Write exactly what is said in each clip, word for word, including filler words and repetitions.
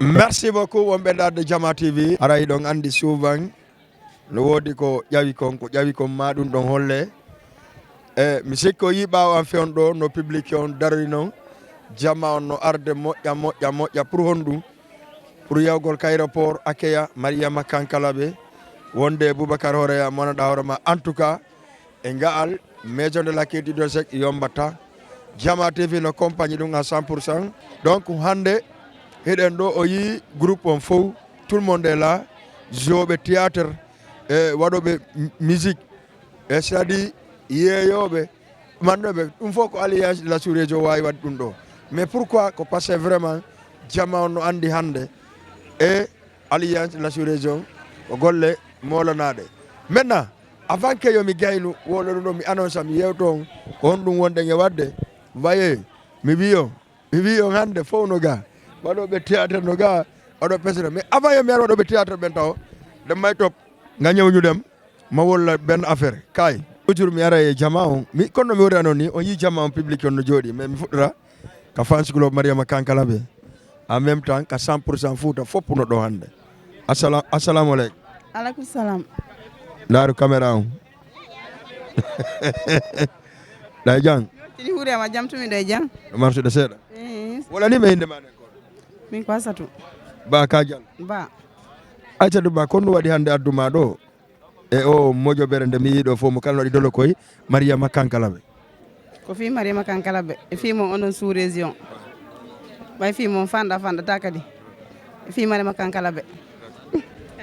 Merci beaucoup, wonɓe darde Jama T V. Ara hiɗon anndi souvent no woodi ko ƴawi kon, ko ƴawi kon ma ɗum ɗon holle. E mi sikko yii ɓaawo an fewn ɗo no public on darori non, jama on no arde moƴƴa, moƴƴa, moƴƴa. Pour honɗum? Pour yawgol ka aéroport Akeya, Mariama Kankalabe, wonde e Boubacar Horeya, mo annduɗaa hoore ma. En tout cas, e nga'al Maison de la Culture de Sec yombata. Jama T V no compagnie ɗum à cent pour cent. Donc hannde hiɗen ɗo, o yii groupe on fow, tout le monde est là, joueɓe théâtre, e waɗoɓe m-, musique, e c'est-à-dire yeeyooɓe, mannoɓe, ɗum fof ko Alliance de la Sous-Région waawi waɗde ɗum ɗo. Mais pourquoi? Ko parce que vraiment jama on no anndi hannde e Alliance de la Sous-Région ko golle moolanaaɗe. Maintenant, avant que yo mi gaynu, wolo ɗum ɗo mi annonce, mi yewto on ko honɗum wonɗen e waɗde. Voyez, mi wii on, mi wii on hannde fof no ga, waɗooɓe théâtre no ga, waɗooɓe pesere. Mais avant yo mi ar waɗooɓe théâtre ɓen taw, ɗen may top, nga ñewñu ɗem, ma wolla benn affaire. Kay, toujours mi ara e jama on. Mi, kono mi wori anon ni, on yii jama on public on no jooɗi, mais mi fuɗɗora ka fans club Mariama Kankalabe. En même temps, ka cent pour cent Fouta, fof no ɗo hannde. Assala-, assalamu aleykum. Aleykum salam. Ndaaru caméra on. Ɗa e jam? Tini huurema jam, tumi ɗo e jam. No marsude seeɗa. Eh. Wala ni me innde ma nden ko? Min ko Aissatou. Ba ka jam? Ba. Aissatou Ba, kon no waɗi hannde addu ma ɗo? E o mojobere nde mi yiɗo fof mo kala no waɗi dolo koy Mariama Kankalabe. Ko fii Mariama Kankalabe, e fii mon onon sous région. Ɓay fii mon fanɗa fanɗata kadi. E fii Mariama Kankalabe.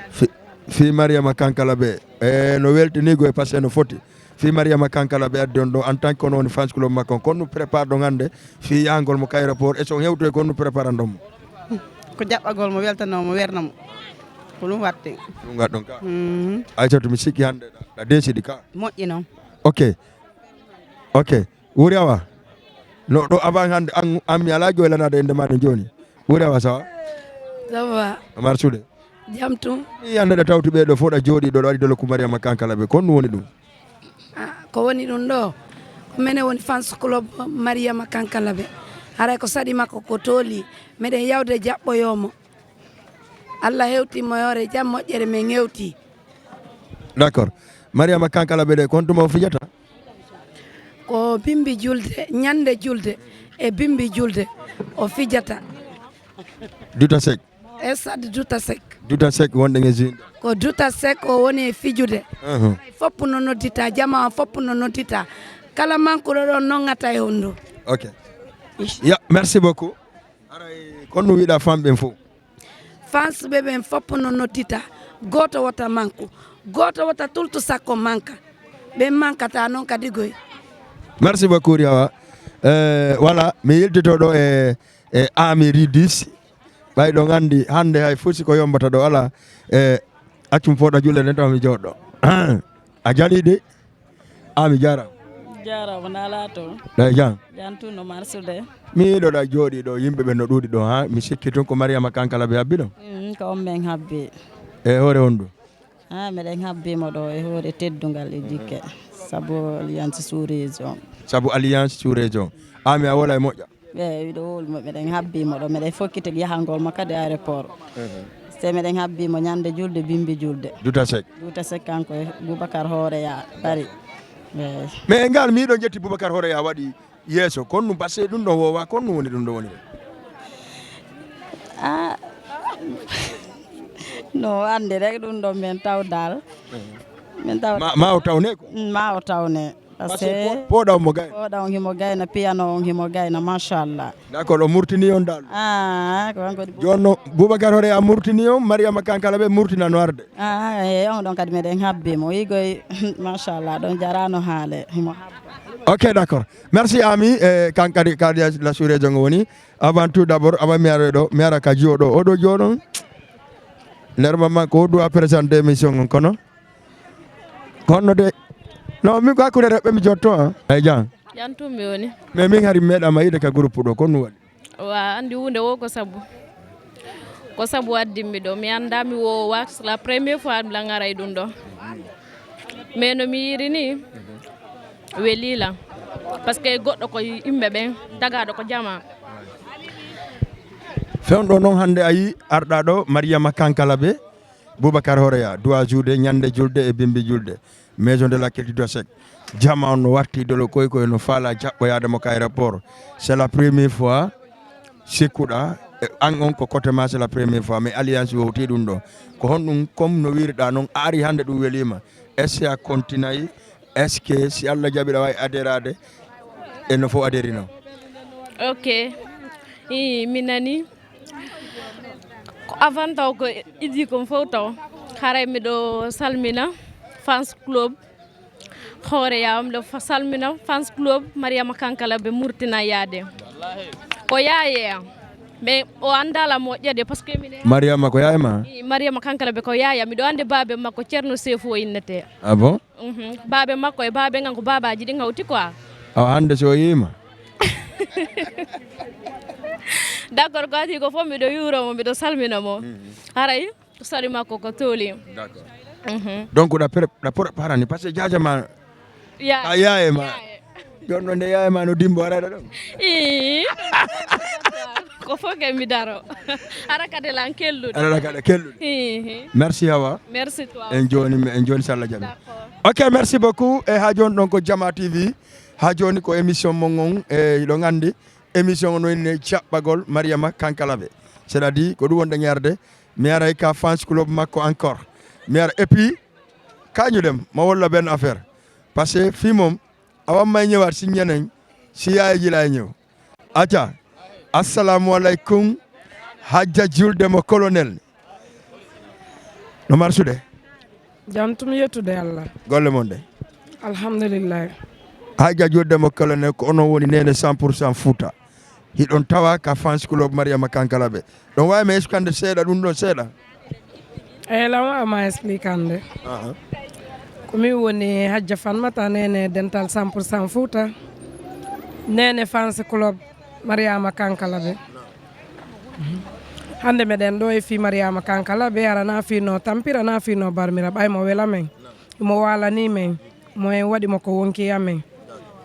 Fi-, fii Mariama Kankalabe. E no weltini go e parce que no foti. Fii Mariama Kankalabe addi on ɗo en tant que on woni fans club makko on. Kon no prépare ɗon hannde fii yahgol mo ka aéroport. E so on hewtoy kon no préparan ɗon mo? Ko jaɓɓagol mo, weltanoo mo, werna mo. Ko ɗum waɗten. Ɗum waɗ ɗon ka. Mhm. Aissatou, mi sikki hannde ɗa, ɗa décidi ka. Moƴƴi noon. Ok. Ok. Wuri awa. No ɗo avant hannde an, an mi alaa joylanaade innde ma ɗon jooni. Wuri awa, ça va? Ça va. Omar Souley. Jam tun. Mi annda ɗa tawti ɓee ɗo fof ɗa jooɗi ɗo, ɗa waɗi dolo ko Mariama Kankalabe. Kon no woni ɗum? Ah, ko woni ɗum ɗo? Ko menen woni fans club Mariama Kankalabe. Haray ko saɗi makko ko tooli. Meɗen yawde jaɓɓoyoo mo. Allah hewti mo e hoore jam moƴƴere men hewti. D'accord. Mariama Kankalabe de, kon tuma o fijata? Ko bimbi julde, ñande julde e bimbi julde o fijata. Duta Seck. E stade Duta Seck. Duta Seck wonɗen e juin. Ko Duta Seck o woni e fijude. Uh-huh. Fop no noddita, jama o fop no noddita. Kala mankuɗo ɗon nongata e hondu. Ok. Ya, merci beaucoup. Aray, kon no wiɗa femme ɓen fof? Fans ɓe ɓen fop no noddita. Gooto wota manku. Gooto wota tultu sakko manka. Ɓen mankata noon kadi goy. Merci beaucoup, Riawa. Eh, voilà, mi yiltito ɗo e, e Ami Ridis. Ɓay ɗon anndi hannde hay fusi ko yombata ɗo alaa. E accum fooɗa julle nden tawa mi jooɗo. A jali de? A mi jaaraama. Jaaraama, naalaa to. Ɗa e jam? Jam tun no marsude. Mi yiɗo ɗa jooɗi ɗo, yimɓe ɓe no ɗuuɗi ɗo, ha? Mi sikki tun ko Mariama Kankalabe habbi ɗo? Mm, ko on men habbi. E hoore hondu? Ah, meɗen habbi mo ɗo e hoore teddungal e jikke. Sabu Alliance sous région. Sabu Alliance sous région. A mi a wola e moƴƴa? Eey, miɗo wowli mo, meɗen habbi mo ɗo, meɗen fokkiti yahangol mo kadi aéroport. Mhm. Se meɗen habbi mo ñande julde, bimbi julde. Duta Seck. Duta Seck kanko e Boubacar Horeya Paris. Eey. Mais e ngal, mi yiɗo jetti Boubacar Horeya waɗi yeeso, kon ɗum, parce que ɗum ɗo wowa, kon ɗum woni ɗum ɗo woni ɗo. Ah, no anndi rek ɗum ɗo men taw dal. Mhm. Men taw. Ma, ma o tawne ko? Mm, ma o tawne. Parce que po-, poɗa on mo gayna. Poɗa on himo gayna, piano on himo gayna, machallah. D'accord, o murtini on dal. Ah, ko kanko woni. Jooni no Boubacar Horeya murtini on, Mariama Kankalabe murtina no arde. Ah, e on ɗon kadi meɗen habbi mo. Yigoy, machallah, ɗon jarano haale, himo habba. Ok, d'accord. Merci, Ami. E kan kadi, kadi la sous-région o woni. Avant tout d'abord, avant mi ara ɗo, mi ara ka jiyo ɗo. Oɗo jiyo ɗon. Nder mamma ko ɗo a présenter émission on kono. Kono de. No, mi ko hakkunde rewɓe mi jotto, ah. Ay jam. Jam tun mi woni. Mais min hari mi meeɗaama yiide ka groupe ɗo, ko ɗum waɗi? Wa anndi huunde wo ko sabu. Ko sabu waddimmi ɗo. Mi anndaa mi wo wa, c'est la première fois mi langara e ɗum ɗo. Mais no mi yiiri ni, weli lan. Parce que goɗɗo ko yimɓe ɓen, tagaaɗo ko jama. Fewndo noon hannde a yi arɗaaɗo Mariama Kankalabe, Boubacar Horeya, doit joude ñande julde e bimbi julde, Maison de la Culture d'Ossec. Jama on no warti dolo koy koy no faala jaɓɓoyaade mo ka aéroport. C'est la première fois sikkuɗa, e an on ko côté ma, c'est la première fois, mais alliance wowti ɗum ɗo. Ko honɗum, comme no wiiriɗa noon, a ari hannde ɗum welima. Est-ce que a continay? Est-ce que si Allah jaɓi ɗa wawi adérade e no fof adérino? Ok. I, mi nani. Ko avant taw ko idi kon fof taw. Haray miɗo salmina fans club Horeya, miɗo fa-, salmina fans club Mariama Kankalabe Murtina yaade. Ko yaaye am. Mais o anndala moƴƴa de, parce que mine Mariama ko yaye ma? I, Mariama Kankalabe ko yaaya. Miɗo anndi baabe makko, Ceerno Seefu o innete. Ah bon? Mhm. Baabe makko e baabe ngan ko baabaaji ɗin hawti quoi. Awa hannde so o yiima? D'accord, ko adii ko fof miɗo yuuro mo, miɗo salmina mo. Mhm. Haray ko sali makko ko tooli. D'accord. Mhm. Donc ɗa pre-, ɗa pre-, parani, parce que jaaja ma Ya. A yaye ma. Yaye. Jooni noon nde yaye ma no dimbo ara ɗon. Ii. Ko fof ke mi daro. Ara kadi lan kellude. Ara kadi kellude. Ii. Merci Hawa. Merci toi. En jooni, en jooni so Allah jaɓi. D'accord. Ok, merci beaucoup. E ha jooni ɗon ko Jama T V. Ha jooni ko émission mon on, e hiɗon anndi émission on no inni Jaɓɓagol Mariama Kankalabe. C'est-à-dire ko ɗum wonɗen yarde. Mi ara ka fans club makko encore. Mi ara et puis kañu dem ma wolla benn affaire. Parce que fii moom, a wamma e ñëwaat si ñeneen, si yaay ji laay ñëw. Aca. Assalamu alaikum. Hajja julde mo colonel. No marsude? Jantum yettude Allah. Golle mon de? Alhamdulillah. Hajja julde mo colonel, ko onon woni nene cent pour cent Fouta. Hiɗon tawa ka fans club Mariama Kankalabe. Ɗon wawi mi expliquande seeɗa ɗum ɗon seeɗa? Eyi, lan wawa ma expliquande. Aha. Ko min woni Hajja Fanmata, nene dental cent pour cent Fouta. Nene fans club Mariama Kankalabe. Hannde meɗen ɗo e fii Mariama Kankalabe, ara na fii no tampira, na fii no barmira, ɓay mo wela men, mo waalani men, mo en waɗi mo ko wonki amen.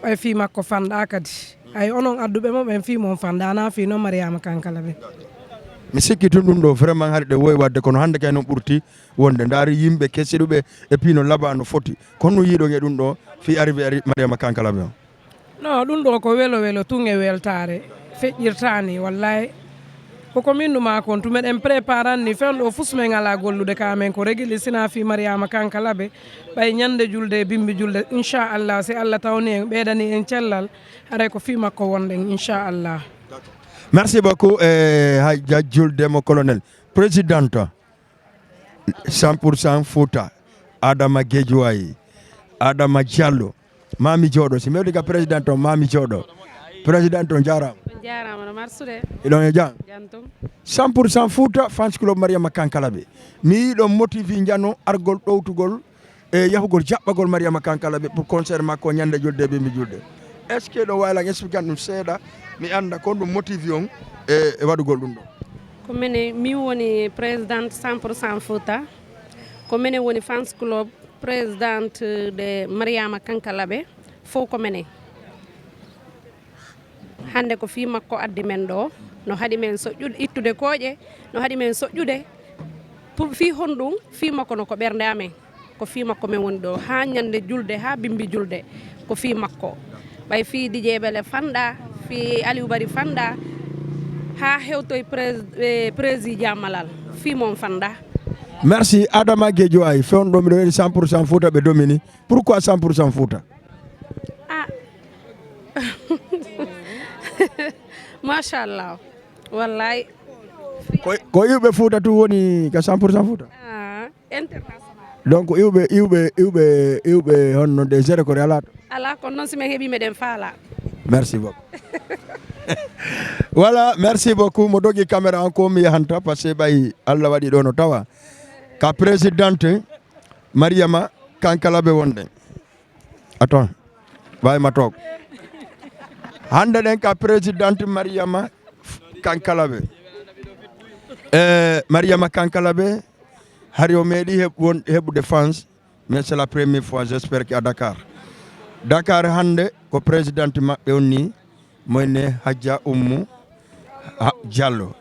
Ɓay fii makko fanɗa kadi. Ay onon adduɓe mo ɓen fii mon fanɗa, na fii no Mariama Kankalabe. Mi sikki tun ɗum ɗo vraiment hari ɗe wowi waɗde, kono hannde kay noon ɓurti wonde. Ndaari yimɓe kesiɗuɓe et puis no laba no foti. Kono yiiɗon e ɗum ɗo fii arrivé ari Mariama Kankalabe on? Non, ɗum ɗo ko welo welo tun e weltaare. Feƴƴirtaani, wallahi. Koko min numa kon, tun meɗen préparanni, fen ɗo fus men alaa gollude ka men, ko regili sina fii Mariama Kankalabe. Ɓay ñande julde e bimbi julde, inchallah, si Allah tawni en, ɓeydani en cellal, haray ko fii makko wonɗen, inchallah. Merci beaucoup, eh, Hajja Julde mo colonel. Présidente, cent pour cent Fouta, Adama Guédiouaye, Adama Diallo, Mami Jooɗo, si mi yetti ka président on, Mami Jooɗo. Président on jaaraama. On jaaraama, no marsude? Hiɗon e jam? Jam tum. Cent pour cent Fouta, fans club Mariama Kankalabe. Mi yiɗon motivi njano argol ɗowtugol e yahugol jaɓɓagol Mariama Kankalabe pour concert makko ñande julde e bimbi julde. Est-ce que ɗo wawi lan expliquer ɗum seeɗa? Mi annda ko ɗum motivi on e, e waɗugol ɗum ɗo. Ko minen, min woni présidente cent pour cent Fouta. Ko minen woni fans club présidente de Mariama Kankalabe. Fof ko minen. Hannde ko fii makko addi men ɗo. No haɗi men soƴƴude, ittude kooƴe, no haɗi men soƴƴude. Pour fii honɗum? Fii makko no ko ɓernde amen. Ko fii makko men woni ɗo. Haa ñande julde, haa bimbi julde. Ko fii makko. Ɓay fii Didier Bele fanɗa, fii Aliou Bari fanɗa, haa hewtoy prés-, eh, président Malal. Fii mon fanɗa. Merci. Adama Guédiouaye, fewndo miɗo weli cent pour cent Fouta ɓe domini. Pourquoi cent pour cent Fouta? Ah. Machallah. Wallahi. Ko, ko iwɓe Fouta tun woni ka cent pour cent Fouta? Ah, international. Donc iwɓe, iwɓe, iwɓe, iwɓe honno de zéro ko alaa to? Alaa, kono noon si men heɓii meɗen faala. Merci beaucoup. Voilà, merci beaucoup. Mo dogi caméra on ko mi yahanta, parce que ɓay Allah waɗi ɗo no tawa. Ka présidente Mariama Kankalabe wonɗen. Attends. Ɓay ma toog. Hannde ɗen ka présidente Mariama Kankalabe. Eh, Mariama Kankalabe, hari o meeɗi heɓ-, won, heɓude fans, mais c'est la première fois, j'espère que à Dakar. Dakar hannde ko présidente maɓɓe on ni, moyne Hajja Ummu Ha- Diallo.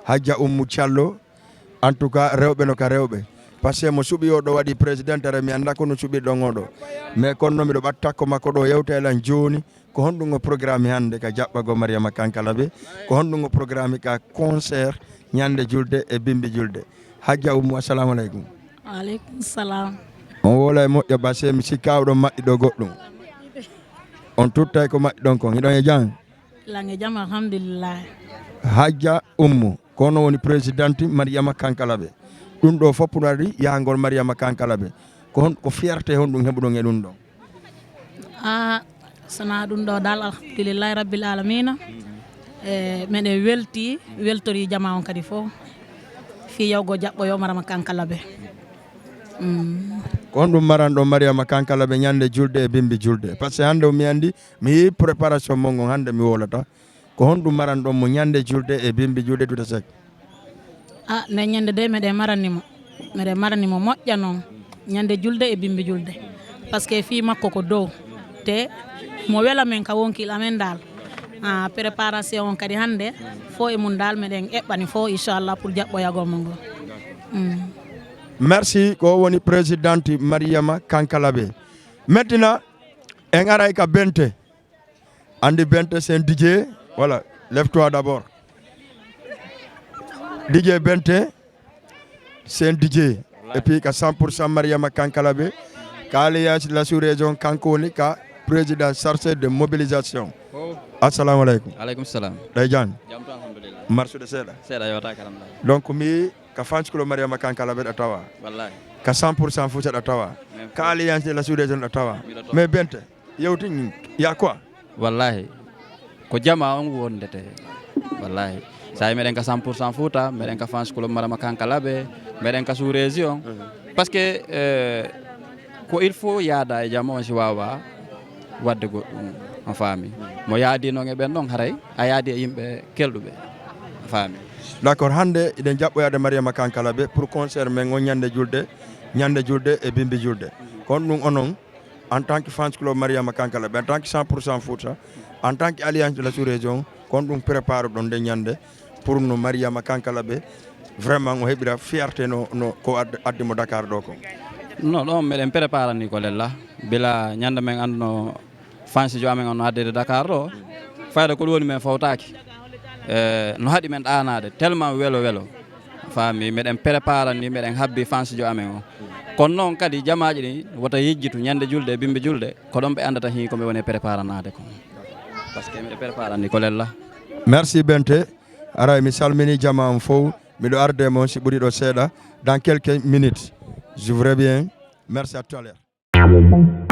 Hajja Ummu Diallo, en tout cas, rewɓe no ka rewɓe. Parce que mo suɓi o ɗo waɗi présidente, ara mi annda ko no suɓirɗon o ɗo. Mais kono no miɗo ɓatta ko makko ɗo yewta e lan jooni. Ko honɗum o programme hannde ka jaɓɓagol Mariama Kankalabe? Ko honɗum o programme ka concert ñande julde e bimbi julde? Hajja Ummu, assalamu aleykum. Waaleykum salam. On woola e moƴƴo base, mi sikka oɗon maɗɗi ɗo goɗɗum. On tuttay ko maɗɗi ɗon kon. Hiɗon e jam? Lange jam, alhamdulillah. Hajja Ummu, kono woni présidente Mariama Kankalabe. Ɗum ɗo fof no waɗi yahangol Mariama Kankalabe. Ko hon, ko fierté honɗum heɓuɗon e ɗum ɗon? Ah, sona ɗum ɗo dal, alhamdulillahi rabbil alamina. E meɗen welti, weltori jama on kadi fof. Fi yawgo jaɓɓo yo Mariama Kankalabe. Mm. Ko honɗum maranɗon Mariama Kankalabe ñande julde e bimbi julde? Parce que hannde o mi anndi, mi yii préparation mon ngon, hannde mi wolata. Ko honɗum maranɗon mo ñande julde e bimbi julde, Douta Seck? Ah, nden ñande de meɗen marani mo. Meɗen marani mo moƴƴa noon. Ñande julde e bimbi julde. Parce que fii makko ko dow. Te mo wela men ka wonkil amen dal. Ah, préparation on kadi hannde, fof e mum dal meɗen eɓɓani fof, inchallah, pour jaɓɓoyagol mo ngo. Mm. Merci, ko o woni présidente Mariama Kankalabe. Maintenant, en aray ka Bente. Anndi Bente, c'est un D J. Voilà, lève-toi d'abord. D J Bente, c'est un D J. Et puis, ka cent pour cent Mariama Kankalabe, ka alliance de la sous-région, kanko woni ka président chargé de mobilisation. Oh. Assalamu aleykum. Aleykum salam. Ɗay jam. Jam to, alhamdulillah. Marsude seeɗa. Seeɗa yewta karam la. Donc, mi ka fans club Mariama Kankalabe ɗa tawa. Wallahi. Ka cent pour cent Fouta ɗa tawa. Même. Ka alliance de la sous-région ɗa tawa. Miɗo to. Mais Bente, yewtin, y a quoi? Wallahi, ko jama on wondete. Wallahi, sa yi meɗen ka cent pour cent Fouta, meɗen ka fans club Mariama Kankalabe, meɗen ka sous région. Mhm. Parce que, euh, ko il faut yaada e jama on si wawa wadde goɗɗum, on faami. Mo yaadi noon e ɓen ɗon, haray a yaadi e yimɓe kelɗuɓe, on faami. D'accord, hannde eɗen jaɓɓoyaade Mariama Kankalabe pour concert men on ñande julde, ñande julde e bimbi julde. Kono ɗum onon, en tant que fans club Mariama Kankalabe, en tant que cent pour cent Fouta, en tant que alliance de la sous-région, kon ɗum prépare ɗon nde ñande pour no Mariama Kankalabe vraiment o heɓira fierté no, no ko ad- addi mo Dakar ɗo ko? Non, ɗon meɗen préparani ko lella. Bila ñande men annduno fans jo amen on no addude Dakar ɗo. Fayda ko ɗum woni men fawtaaki. Eh, no haɗi men ɗaanaade, tellement welo welo. Faami, meɗen préparani, meɗen habbi fans jo amen o. Kono noon kadi jamaaji ɗi wota yejjitu ñande julde e bimbi julde, ko ɗon ɓe anndata hii ko ɓe woni préparanaade ko. Parce que meɗen préparani ko lella. Merci Bente. Aray mi salmini jama on fof. Miɗo arde mon si ɓuri ɗo seeɗa. Dans quelques minutes. Je vous reviens. Merci, à tout à l'heure.